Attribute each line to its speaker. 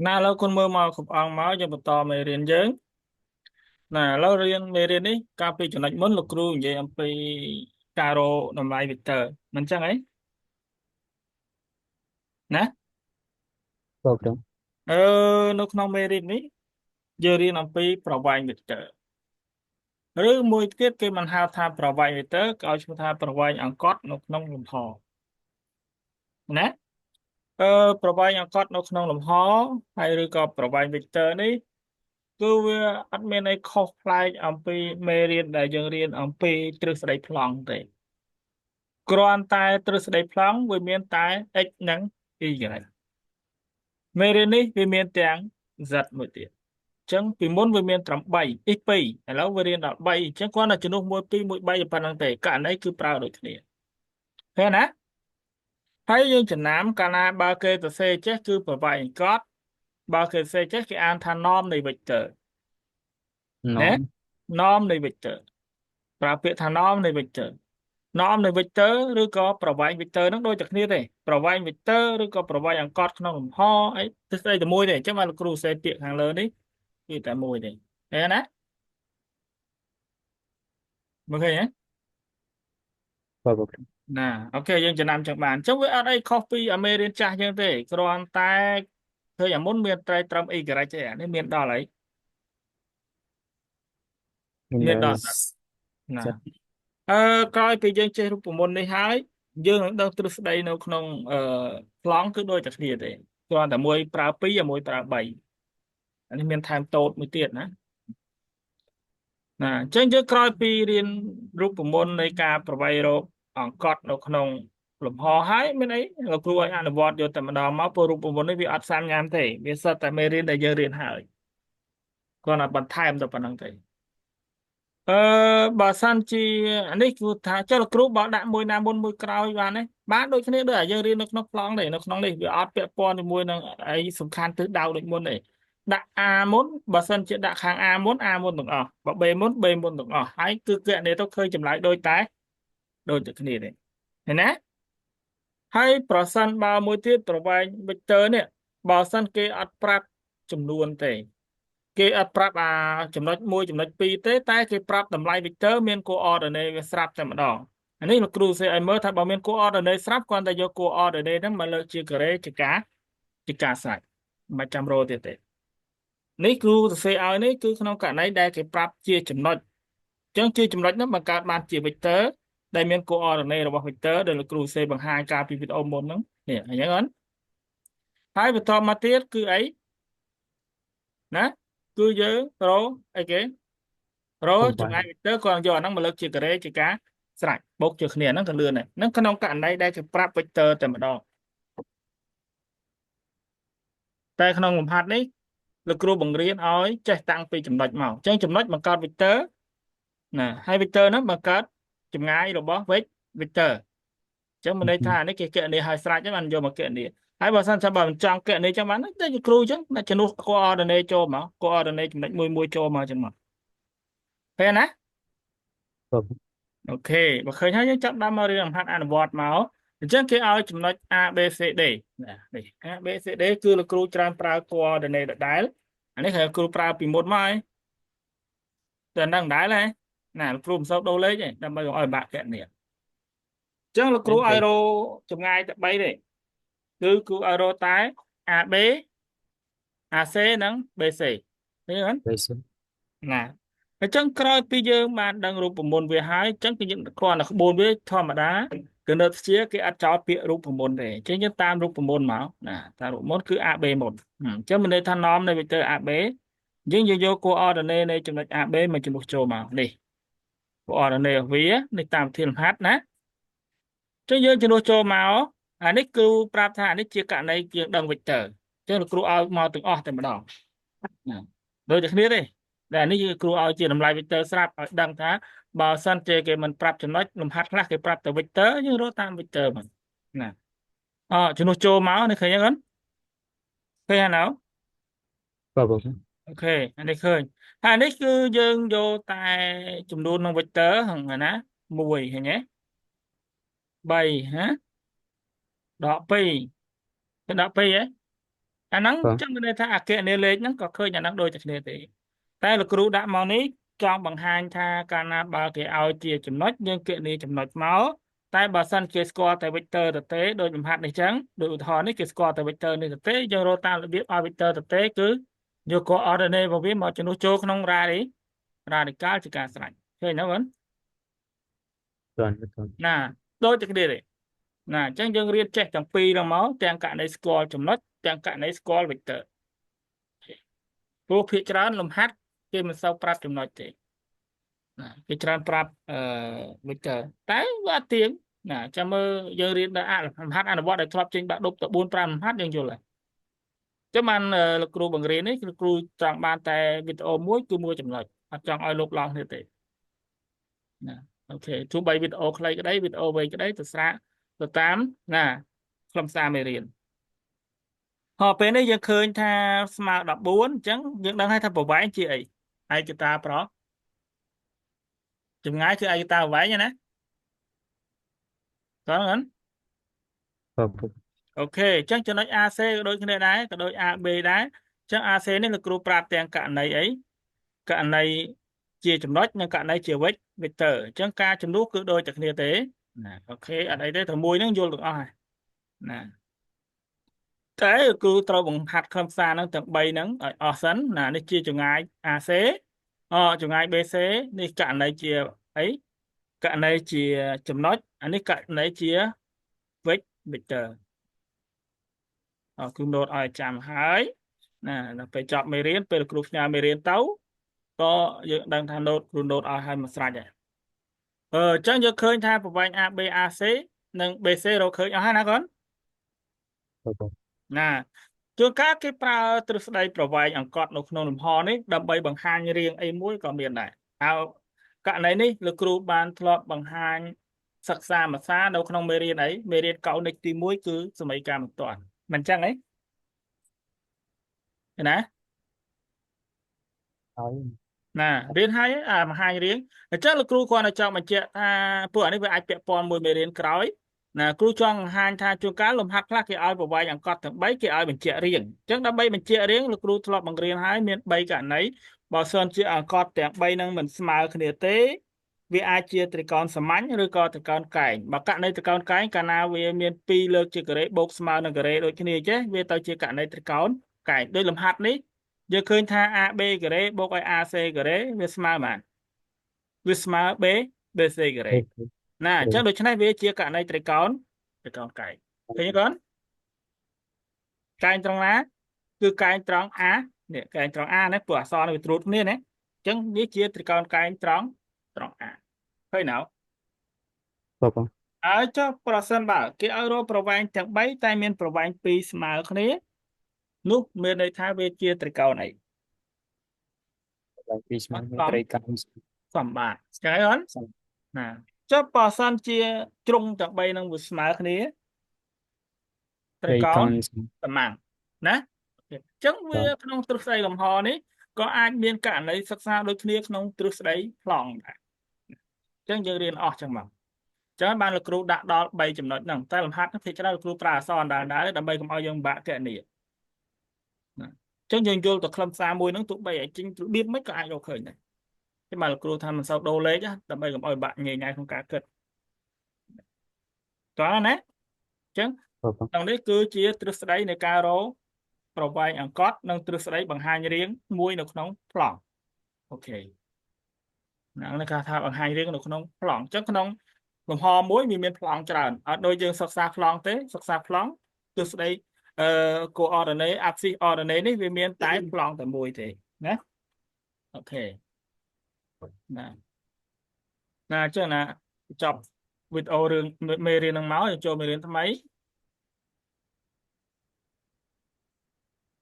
Speaker 1: ណាឥឡូវគុណមើលមកគ្រប់អង្គមកយើងបន្តមេរៀនយើងណាឥឡូវរៀនមេរៀននេះកាលពីចំណុចមុនលោកគ្រូនិយាយអំពីការរកតម្លៃ vector មិនចឹងអីណា
Speaker 2: បាទគ្រូ
Speaker 1: អឺនៅក្នុងមេរៀននេះយើងរៀនអំពីប្រវែង vector ឬមួយទៀតគេមិនហៅថាប្រវែង vector គេឲ្យឈ្មោះថាប្រវែងអង្កត់នៅក្នុងលំហណាអឺប្រវែងអង្កត់នៅក្នុងលំហហើយឬក៏ប្រវែង vector នេះគឺវាអត់មានអីខុសប្លែកអំពីមេរៀនដែលយើងរៀនអំពីទ្រឹស្ដីប្លង់ទេគ្រាន់តែទ្រឹស្ដីប្លង់វាមានតែ x និង y មេរៀននេះវាមានទាំង z មួយទៀតអញ្ចឹងពីមុនវាមានត្រឹម3 x 2ឥឡូវវារៀនដល់3អញ្ចឹងគ្រាន់តែជំនួស1 2 1 3ប៉ុណ្្នឹងទេករណីគឺប្រើដូចគ្នាឃើញណាហើយយើងចំណាំកាលណាបើគេសរសេរចេះគឺប្រវែងអង្កត់បើគេសរសេរចេះគេអានថា norm នៃ vector ណា
Speaker 2: norm
Speaker 1: norm នៃ vector ប្រើពាក្យថា norm នៃ vector norm នៃ vector ឬក៏ប្រវែង vector ហ្នឹងដូចតែគ្នាទេប្រវែង vector ឬក៏ប្រវែងអង្កត់ក្នុងលំហអីទិសស្ដីតែមួយទេអញ្ចឹងបានលោកគ្រូសេពាក្យខាងលើនេះគឺតែមួយទេឃើញណាមើលឃើញទេ
Speaker 2: បាទបាទគ្រូ
Speaker 1: ណា OK យើងចំណាំចឹងបានអញ្ចឹងវាអត់អីខុសពីអាមេរៀនចាស់យើងទេគ្រាន់តែឃើញអាមុនមានត្រៃត្រឹម y ទេអានេះមានដល់អី
Speaker 2: មាន
Speaker 1: មានដល់ណា
Speaker 2: Z
Speaker 1: អឺក្រោយពីយើងចេះរូបមន្តនេះហើយយើងនឹងដឹងទ្រឹស្ដីនៅក្នុងអឺប្លង់គឺដូចតែគ្នាទេគ្រាន់តែមួយប្រើ2មួយប្រើ3អានេះមានថែមតូតមួយទៀតណាណាអញ្ចឹងយើងក្រោយពីរៀនរូបមន្តនៃការប្រវែងរកអង្កត់នៅក្នុងលំហហើយមានអីលោកគ្រូឲ្យអនុវត្តយកតែម្ដងមកព្រោះរូបមន្តនេះវាអត់សាំញ៉ាំទេវាសុទ្ធតែមេរៀនដែលយើងរៀនហើយគ្រាន់តែបន្ថែមទៅប៉ុណ្្នឹងទេអឺបើសិនជាអានេះគឺថាចុះលោកគ្រូបើដាក់មួយណាមុនមួយក្រោយបានទេបានដូចគ្នាដូចអាយើងរៀននៅក្នុងប្លង់ទេនៅក្នុងនេះវាអត់ពាក់ព័ន្ធជាមួយនឹងអីសំខាន់ទិសដៅដូចមុនទេដាក់ A មុនបើសិនជាដាក់ខាង A មុន A មុនទាំងអស់បើ B មុន B មុនទាំងអស់ហើយគឺគណនាទៅឃើញចម្លើយដូចតែដូចតែគ្នាទេឃើញណាហើយប្រសិនបើមួយទៀតប្រវែង vector នេះបើសិនគេអត់ប្រាប់ចំនួនទេគេអត់ប្រាប់អាចំណុច1ចំណុច2ទេតែគេប្រាប់តម្លៃ vector មាន coordinate វាស្រាប់តែម្ដងអានេះលោកគ្រូសេឲ្យមើលថាបើមាន coordinate ស្រាប់គ្រាន់តែយក coordinate ហ្នឹងមកលើកជាការ៉េជាការស្រេចមិនចាំរកទៀតទេនេះគ្រូសរសេរឲ្យនេះគឺក្នុងករណីដែលគេប្រាប់ជាចំណុចអញ្ចឹងជាចំណុចហ្នឹងបង្កើតបានជា vector ដែលមាន coordinate របស់ vector ដែលលោកគ្រូសេបង្ហាញកាលពីវីដេអូមុនហ្នឹងនេះអញ្ចឹងហ្នឹងហើយបន្តមកទៀតគឺអីណាគឺយើងរកអីគេរកចម្ងាយ vector គាត់យកអាហ្នឹងមកលើកជាការ៉េជាការស្រេចបូកជាគ្នាហ្នឹងក៏លឿនដែរហ្នឹងក្នុងករណីដែលគេប្រាប់ vector តែម្ដងតែក្នុងលំហាត់នេះលោកគ្រូបង្រៀនឲ្យចេះតាំងពីចំណុចមកអញ្ចឹងចំណុចបង្កើត vector ណាហើយ vector ហ្នឹងបង្កើតចម្ងាយរបស់ vector អញ្ចឹងមានន័យថានេះគេគណនាឲ្យស្រេចហ្នឹងបានយកមកគណនាហើយបើសិនថាបើមិនចង់គណនាចឹងបានទៅគ្រូអញ្ចឹងដាក់ជំនួស coordinate ចូលមក coordinate ចំណុចមួយមួយចូលមកអញ្ចឹងមកឃើញណា
Speaker 2: បាទ
Speaker 1: OK បើឃើញហើយយើងចាប់ដើមមករៀនលំហាត់អនុវត្តមកអញ្ចឹងគេឲ្យចំណុច A B C D ណានេះ A B C D គឺលោកគ្រូច្រើនប្រើ coordinate ដដែលអានេះគឺគ្រូប្រើពីមុនមកហើយតែហ្នឹងដែរហ៎ណាលោកគ្រូមិនសូវដូរលេខទេដើម្បីកុំឲ្យបាក់គណនាអញ្ចឹងលោកគ្រូឲ្យរកចម្ងាយតែ3ទេគឺគ្រូឲ្យរកតែ AB AC និង BC ឃើញទេ
Speaker 2: BC
Speaker 1: ណាអញ្ចឹងក្រោយពីយើងបានដឹងរូបមន្តវាហើយអញ្ចឹងគឺយើងគ្រាន់តែក្បួនវាធម្មតាគណិតវិទ្យាគេអត់ចោលពាក្យរូបមន្តទេអញ្ចឹងយើងតាមរូបមន្តមកណាតាមរូបមន្តគឺ AB មុនអញ្ចឹងមានន័យថា norm នៃ vector AB យើងយើងយក coordinate នៃចំណុច AB មកជំនួសចូលមកនេះ coordinate របស់វានេះតាមធានលំហាត់ណាអញ្ចឹងយើងជំនួសចូលមកអានេះគ្រូប្រាប់ថាអានេះជាករណីយើងដឹង vector អញ្ចឹងលោកគ្រូឲ្យមកទាំងអស់តែម្ដងណាដូចតែគ្នាទេតែអានេះគឺគ្រូឲ្យជាតម្លៃ vector ស្រាប់ឲ្យដឹងថាបើសិនជាគេមិនប្រាប់ចំណុចលំហាត់ខ្លះគេប្រាប់តែ vector យើងរកតាម vector មកណាអជំនួសចូលមកនេះឃើញទេកូនឃើញហើយនៅ
Speaker 2: បាទបាទ
Speaker 1: OK អានេះឃើញហើយអានេះគឺយើងយកតែចំនួនក្នុង vector ហ្នឹងណា1ឃើញទេ3ហ៎ដក2គេដក2ហ៎ អាហ្នឹង
Speaker 2: បាទ
Speaker 1: ចឹងមានន័យថាអគណនាលេខហ្នឹងក៏ឃើញអាហ្នឹងដូចតែគ្នាទេតែលោកគ្រូដាក់មកនេះចង់បង្ហាញថាកាលណាបើគេឲ្យជាចំណុចយើងគណនាចំណុចមកតែបើសិនគេស្គាល់តែ vector ទៅទេដូចលំហាត់នេះចឹងដូចឧទាហរណ៍នេះគេស្គាល់តែ vector នេះទៅទេយើងរកតាមរបៀបឲ្យ vector ទៅទេគឺយក coordinate របស់វាមកជំនួសចូលក្នុង radical ជាការស្រេចឃើញទេបង
Speaker 2: បាទបាទ
Speaker 1: ណាដូចតែគ្នាទេណាអញ្ចឹងយើងរៀនចេះទាំងពីរហ្នឹងមកទាំងករណីស្គាល់ចំណុចទាំងករណីស្គាល់ vector ព្រោះភាគច្រើនលំហាត់គេមិនសូវប្រាប់ចំណុចទេណាគេច្រើនប្រាប់អឺ vector តែវាអត់ទៀងណាចាំមើលយើងរៀនដល់លំហាត់អនុវត្តដែលធ្លាប់ចេញបាក់ឌុបទៅ4 5លំហាត់យើងយល់ហើយចឹងបានលោកគ្រូបង្រៀននេះគឺគ្រូចង់បានតែវីដេអូមួយគឺមួយចំណុចអត់ចង់ឲ្យលោកឡងគ្នាទេណា OK ទោះបីវីដេអូខ្លីក្តីវីដេអូវែងក្តីទៅស្រាកទៅតាមណាខ្លឹមសារមេរៀនហើយពេលនេះយើងឃើញថាស្មើ14អញ្ចឹងយើងដឹងហើយថាប្រវែងជាអីឯកតាប្រចម្ងាយគឺឯកតាប្រវែងណាតើហ្នឹង
Speaker 2: បាទបាទ
Speaker 1: OK អញ្ចឹងចំណុច AC ក៏ដូចគ្នាដែរក៏ដូច AB ដែរអញ្ចឹង AC នេះលោកគ្រូប្រាប់ទាំងករណីអីករណីជាចំណុចនិងករណីជា vector អញ្ចឹងការជំនួសគឺដូចតែគ្នាទេណា OK អត់អីទេតែមួយហ្នឹងយល់ទាំងអស់ហើយណាតែគ្រូត្រូវបង្ហាត់ខ្លឹមសារហ្នឹងទាំង3ហ្នឹងឲ្យអស់សិនណានេះជាចម្ងាយ AC អចម្ងាយ BC នេះករណីជាអីករណីជាចំណុចអានេះករណីជា vector អគ្រូណូតឲ្យចាំហើយណាដល់ពេលចប់មេរៀនពេលគ្រូផ្ញើមេរៀនទៅក៏យើងដឹងថាណូតគ្រូណូតឲ្យហើយមួយស្រេចហើយអឺអញ្ចឹងយើងឃើញថាប្រវែង AB AC និង BC រកឃើញអស់ហើយណាកូន
Speaker 2: បាទបាទ
Speaker 1: ណាជួនកាលគេប្រើទ្រឹស្ដីប្រវែងអង្កត់នៅក្នុងលំហនេះដើម្បីបង្ហាញរាងអីមួយក៏មានដែរអើករណីនេះលោកគ្រូបានធ្លាប់បង្ហាញសិក្សាភាសានៅក្នុងមេរៀនអីមេរៀនកោនិកទី1គឺសម័យកាលបន្ទាន់មិនចឹងអីណា
Speaker 2: ហើយ
Speaker 1: ណារៀនហើយអាបង្ហាញរៀងអញ្ចឹងលោកគ្រូគ្រាន់តែចង់បញ្ជាក់ថាពួកអានេះវាអាចពាក់ព័ន្ធមួយមេរៀនក្រោយណាគ្រូចង់បង្ហាញថាជួនកាលលំហាត់ខ្លះគេឲ្យប្រវែងអង្កត់ទាំង3គេឲ្យបញ្ជាក់រៀងអញ្ចឹងដើម្បីបញ្ជាក់រៀងលោកគ្រូធ្លាប់បង្រៀនហើយមាន3ករណីបើសិនជាអង្កត់ទាំង3នឹងមិនស្មើគ្នាទេវាអាចជាត្រីកោណសាមញ្ញឬក៏ត្រីកោណកែងបើករណីត្រីកោណកែងកាលណាវាមាន2លើកជាការ៉េបូកស្មើនឹងការ៉េដូចគ្នាចេះវាទៅជាករណីត្រីកោណកែងដូចលំហាត់នេះយើងឃើញថា AB ការ៉េបូកឲ្យ AC ការ៉េវាស្មើប៉ុន្មានវាស្មើ B BC ការ៉េណាអញ្ចឹងដូច្នេះវាជាករណីត្រីកោណត្រីកោណកែងឃើញទេកូនកែងត្រង់ណាគឺកែងត្រង់ A នេះកែងត្រង់ A ណាព្រោះអក្សរនេះវាត្រួតគ្នាណាអញ្ចឹងនេះជាត្រីកោណកែងត្រង់ត្រង់ A ឃើញនៅ
Speaker 2: បាទបាទ
Speaker 1: ហើយចុះប្រសិនបើគេឲ្យរកប្រវែងទាំង3តែមានប្រវែង2ស្មើគ្នានោះមានន័យថាវាជាត្រីកោណអី
Speaker 2: ឡើងពីស្មើនឹងត្រីកោណ
Speaker 1: សម្បត្តិចឹងហើយអូន
Speaker 2: សំ
Speaker 1: ណាចុះបើសិនជាជ្រុងទាំង3នឹងវាស្មើគ្នាត្រី
Speaker 2: ត្រី
Speaker 1: កោណ
Speaker 2: កោណ
Speaker 1: សមាំងណាអញ្ចឹងវាក្នុងទ្រឹស្ដីលំហនេះក៏អាចមានករណីសិក្សាដូចគ្នាក្នុងទ្រឹស្ដីប្លង់ដែរអញ្ចឹងយើងរៀនអស់ចឹងមកអញ្ចឹងបានលោកគ្រូដាក់ដល់3ចំណុចហ្នឹងតែលំហាត់ភាគច្រើនលោកគ្រូប្រើអក្សរដដែលៗដើម្បីកុំឲ្យយើងពិបាកគណនាណាអញ្ចឹងយើងយល់ទៅខ្លឹមសារមួយហ្នឹងទោះបីឲ្យចេញរបៀបមិនក៏អាចរកឃើញដែរតែបានលោកគ្រូថាមិនសូវដូរលេខដើម្បីកុំឲ្យបាក់ញ៉ៃញ៉ៃក្នុងការគិតតោះណាអញ្ចឹង
Speaker 2: បាទបាទ
Speaker 1: ក្នុងនេះគឺជាទ្រឹស្ដីនៃការរកប្រវែងអង្កត់និងទ្រឹស្ដីបង្ហាញរាងមួយនៅក្នុងប្លង់ OK ហ្នឹងគេថាបង្ហាញរាងនៅក្នុងប្លង់អញ្ចឹងក្នុងលំហមួយវាមានប្លង់ច្រើនអត់ដូចយើងសិក្សាប្លង់ទេសិក្សាប្លង់ទ្រឹស្ដីអឺ coordinate axis ordinate នេះវាមានតែប្លង់តែមួយទេណា OK ណាណាអញ្ចឹងណាចប់វីដេអូរឿងមេរៀនហ្នឹងមកយើងចូលមេរៀនថ្មី